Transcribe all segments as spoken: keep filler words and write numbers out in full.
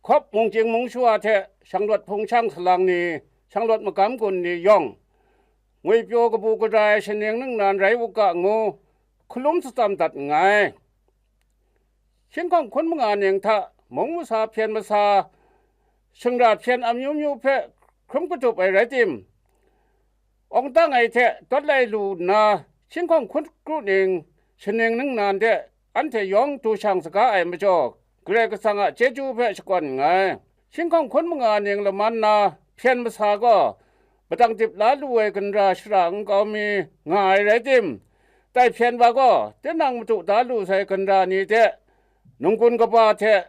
Hkawp mungchying mungshawa hte shanglawt hpung shang salang ni, shanglawt magam gun ni yawng, ngwipyaw kabu gara ai shaning ningnan rai u ga ngu, hkalum shatsam dat nngai. Hkying hkawng hkun manga ning hta mung masa hpyen masa, shingra hpyen amyu myu hpe hkrum katup ai rai tim, awng dang ai hte dawt lai lu nna, hkying hkawng hkun kru ning, shaning ningnan de anhte yawng du shang saga ai majaw, Karai Kasang a chyeju hpe shakawn nngai. Hkying hkawng hkun manga ning laman na hpyen masa gaw, padang dip la lu ai ginra shara nkau mi nga ai rai tim, dai hpyen wa gaw tinang madu da lu sai ginra ni de, nunggun kaba hte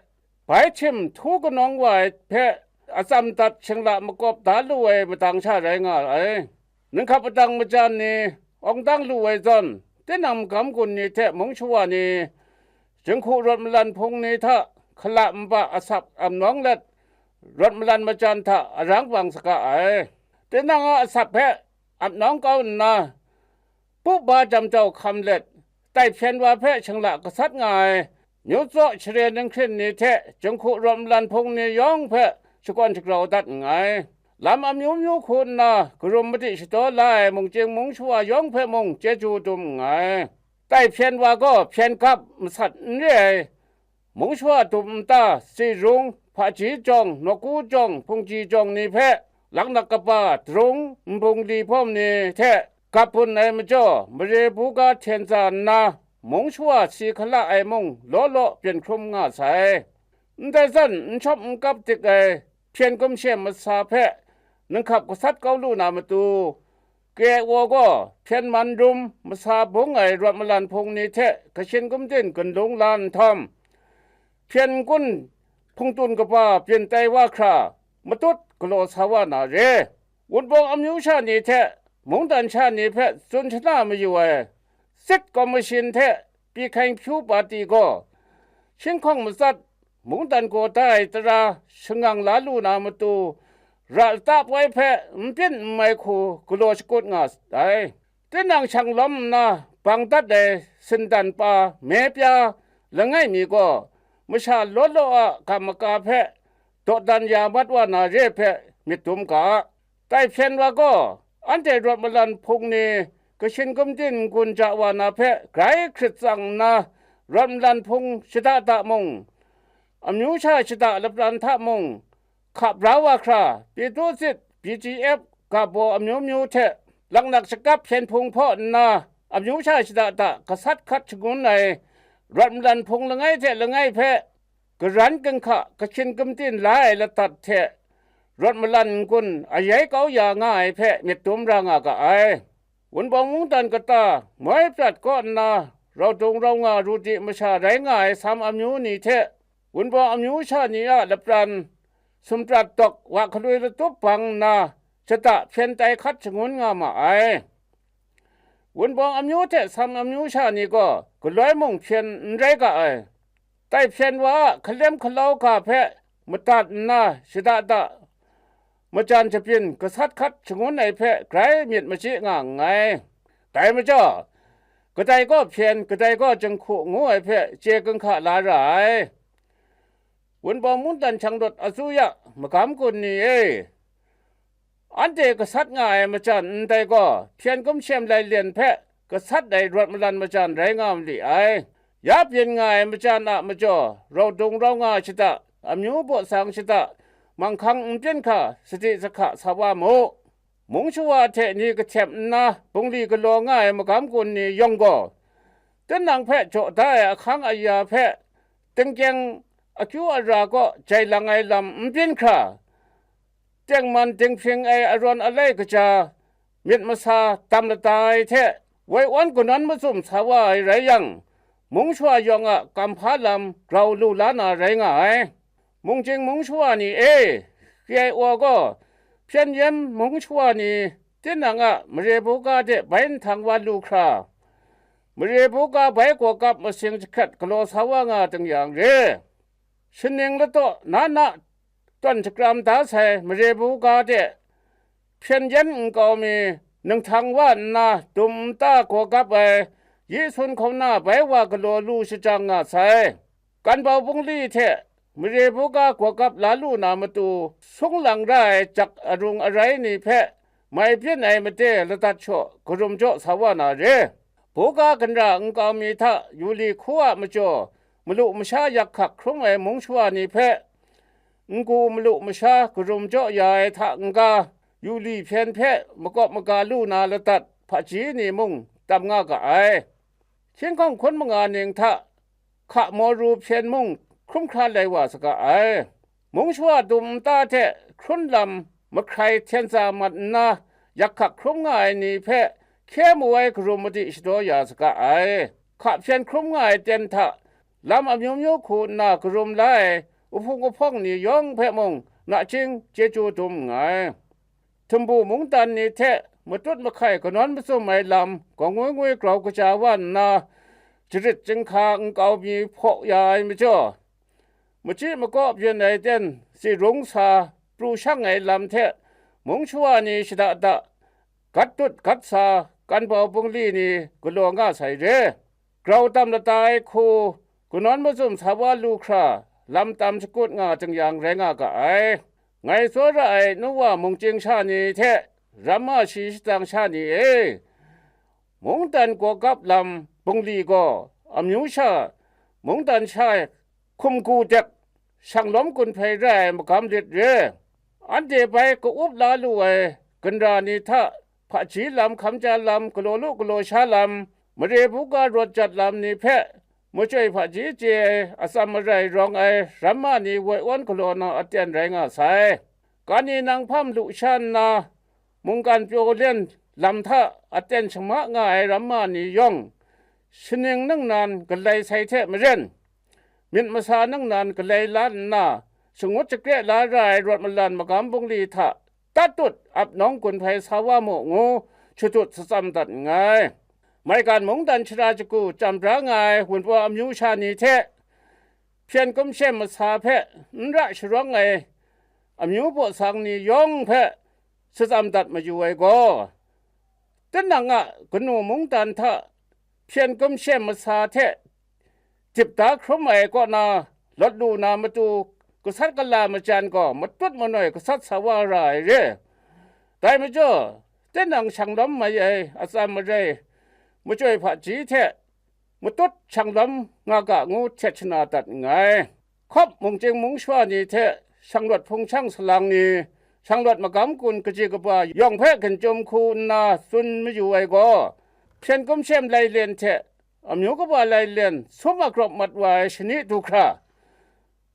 bai htim htu kanawng wa ai hpe atsam dat shingla makawp da lu ai madang sha rai nga ai. Ninghkap padang majan ni awng dang lu ai zawn, tinang magam gun ni hte mungshawa ni, jinghku rawt malan hpung ni hta hkala nba asap amnawng let, rawt malan majan hta arang bang saga ai. Tinang a asap hpe amnawng kau nna, pu ba jam jau hkam let, dai hpyen wa hpe shingla gasat nga ai, myu tsaw share ninghkrin ni hte jinghku rawt malan hpung ni yawng hpe shakawn shagrau dat nngai. Lam amyu myu hku nna karum madi shadaw la ai mungchying mungshawa yawng hpe mung chyeju dum nngai. Dai hpyen wa gaw hpyen gap masat n re ai, mungshawa dum nta, Sirung, Hpaji jawng, Nawku jawng, Hpungji jawng ni hpe, laknak kaba, darung, nbungli hpawm ni hte gap bun ai majaw, mare buga hten za nna, mungshawa si hkala ai mung law law byin hkrum nga sai. Ndai zawn n shawp n kap dik ai hpyen gumshem masa hpe ninghkap gasat kau lu na matu, K I O gaw hpyen man rum masa bung ai rawt malan hpung ni hte kashin gumdin gunlung la nhtawm, hpyen kun hpungtun kaba byin tai wa hkra, matut galaw sa wa na re. Wunpawng amyu sha ni hte mungdan sha ni hpe tsun shana mayu ai, sit kawmashin hte pyi hkang hpyu pati gaw, hkying hkawng matsat, mungdan gaw da ai tara shangang la lu na matu, ra lata poi hpe n byin n mai hku galaw shakut nga ai. Tinang shang lawm nna bang dat ai sindan pa me pya langai mi gaw, masha law law a gam maka hpe dawdan ya mat wa na re hpe myit dum ga. Dai hpyen wa gaw, anhte rawt malan hpung ni kashin gumdin n-gun ja wa na hpe grai hkrit tsang nna, rawt malan hpung shada da mung, amyu sha shada lapran hta mung, hka bra wa hkra, Petru sit, B G F, ga baw amyu myu hte, laknak shakap hpyen hpung hpaw nna, amyu sha shada da gasat hkat shangun ai, rawt malan hpung langai hte langai hpe, garan ginhka kashin gumdin la ai ladat hte, rawt malan n-gun ayai kau ya nga ai hpe myit dum ra nga ga ai. Wunpawng mungdan kata moi prat kaw nna, raudung rau nga ru di masha rai nga ai sam amyu ni hte, wunpawng amyu sha ni a lapran, sumtrat dawk wa hkaloi latup bang nna, shada hpyen tai hkat shangun nga ma ai. Wunpawng amyu hte sam amyu sha ni gaw galoi mung hpyen n rai ga ai. Dai hpyen wa a hkalem hkalau ga hpe madat nna shada da majan jabyin gasat hkat shangun ai hpe grai myit machyi nga nngai. Dai majaw, kadai gaw hpyen, kadai gaw jinghku ngu ai hpe chye ginhka la ra ai. Wunpawng mungdan shanglawt asuya magam gun ni e, anhte gasat nga ai majan ndai gaw, hpyen gumshem lailen hpe gasat ai rawt malan majan rai nga ma li ai. Ya byin nga ai majan a majaw, raudung rau nga shada, amyu baw sang shada, manghkang n byin hkra sadi sahka sa wa mu. Mung shawa hte ni kahtep nna bungli galaw nga ai magam gun ni yawng gaw, tinang hpe jaw da ai ahkang aya hpe, tingkyeng akyu ara kaw jai lang ai lam n byin hkra, tengman dinghpring ai arawn alai kaja, myit masa dam lada ai hte, woi awn kanawn mazum sa wa ai rai yang, mung shawa yawng a kamhpa lam grau lu la na rai nga ai. Mungchying mung shawa ni e, K I O gaw hpyen yen mung shawa ni tinang a mare buga de bai nhtang wa lu hkra, mare buga bai gaw kap masing jahkrat galaw sa wa nga ting yang re. Shaning ladaw na na tawn shakram da sai mare buga de hpyen yen nkau mi, ninghtang wa nna dum nta gaw kap ai, yi sun hkauna bai wa galaw lu shajang nga sai. Kanbau bungli hte mare buga gawgap la lu na matu, sung lang ra ai jak arung arai ni hpe mai byin ai made ladat shaw karum jaw sa wa na re. Buga ginra nkau mi hta yu li hku a majaw, malu masha yak hkak hkrum ai mung shawa ni hpe, n-gu malu masha karum jaw ya ai hta n-ga, yu li hpyen hpe makawp maga lu na ladat hpaji ni mung tam nga ga ai. Hkying hkawng hkun manga ning hta hka maw ru hpyen mung hkrum hkra lai wa saga ai. Mung shawa dum nta hte hkrun lam mahkrai hten tsa mat nna, yak hkak hkrum nga ai ni hpe hkye mu ai karum madi shadaw ya saga ai. Hka hpyen hkrum nga ai ten hta lam amyu myu hku nna karum la ai uhpung uhpawng ni yawng hpe mung nachying chyeju dum nngai. Htumbu mungdan ni hte matut mahkai kanawn mazum ai lam gaw ngwi ngwi grau kaja wa nna, jarit jinghka nkau mi hpaw ya ai majaw, machyi makaw byin ai ten tsi rung sa pru shang ai lam hte mung shawa ni shada da gat dut gat sa kanbau bungli ni galaw nga sai re. Grau tam lata ai hku, kanawn mazum sa wa lu hkra, lam tam shakut nga jing-yang rai nga ga ai. Ngai tsawra ai nu wa mungchying sha ni hte ramma shi shadang sha ni e, mungdan gawgap lam bungli gaw amyu sha, mungdan sha hkum gu dek, shanglawm gun hpai rai ai magam lit re. Anhte bai ka-up la lu ai ginra ni hta hpaji lam, hkamja lam, galaw lu galaw sha lam, mare buga rawt jat lam ni hpe machyoi hpaji chye ai atsam marai rawng ai ramma ni woi awn galaw na aten rai nga sai. Gani nang hpam lu sha nna, mungkan pyaw len lam hta aten shama nga ai ramma ni yawng, shaning ningnan galai sai hte maren, myit masa ningnan galai la nna, shangut shakre la ra ai rawt malan magam bungli hta tat tut ap nawng gun hpai sa wa mu ngu shadut shatsam dat nngai. Maigan mungdan shara shagu chyam bra nga ai wunpawng amyu sha ni hte, hpyen kumshem masa hpe n ra sharawng ai amyu baw sang ni yawng hpe shatsam dat mayu ai gaw, tinang a kanu mungdan hta hpyen kumshem masa hte dip da hkrum ai kaw na lawt lu na matu gasat gala majan gaw matut manoi gasat sa wa ra ai re. Dai majaw, tinang shanglawm mai ai atsam marai machyoi hpaji hte matut shanglawm nga ga ngu htet shana dat nngai. Hkawp mungchying mung shawa ni hte shanglawt hpung shang salang ni, shanglawt magam gun kaji kaba yawng hpe ginjum hku nna tsun mayu ai gaw, hpyen kumshem lailen hte amyu kaba lailen sum akrawp mat wa ai shani du hkra,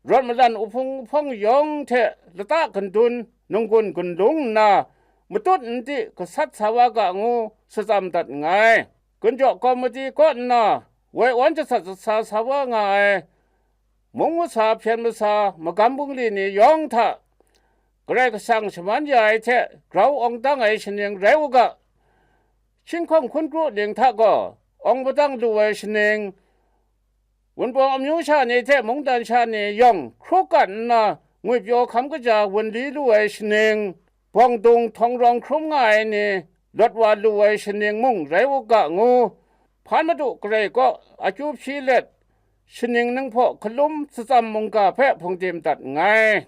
rawt malan uhpung uhpawng yawng hte lata gandun nunggun gunlung nna, matut n di gasat sa wa ga ngu shatsam dat nngai. Gunjaw kawmiti kaw nna woi awn jasat jasa sa wa nga ai mung masa hpyen masa magam bungli ni yawng hta Karai Kasang shaman ya ai hte grau awng dang ai shaning rai u ga. Hkying hkawng hkun kru ning hta gaw awng padang lu ai shaning, wunpawng amyu sha ni hte mungdan sha ni yawng hkru kat nna ngwipyaw hkam kaja wun li lu ai shaning, bawng dung htawng rawng hkrum nga ai ni lawt wa lu ai shaning mung rai u ga ngu, hpan madu garai kaw akyu hpyi let, shaning ninghpaw hkalum shatsam mungga hpe hpungdim dat nngai.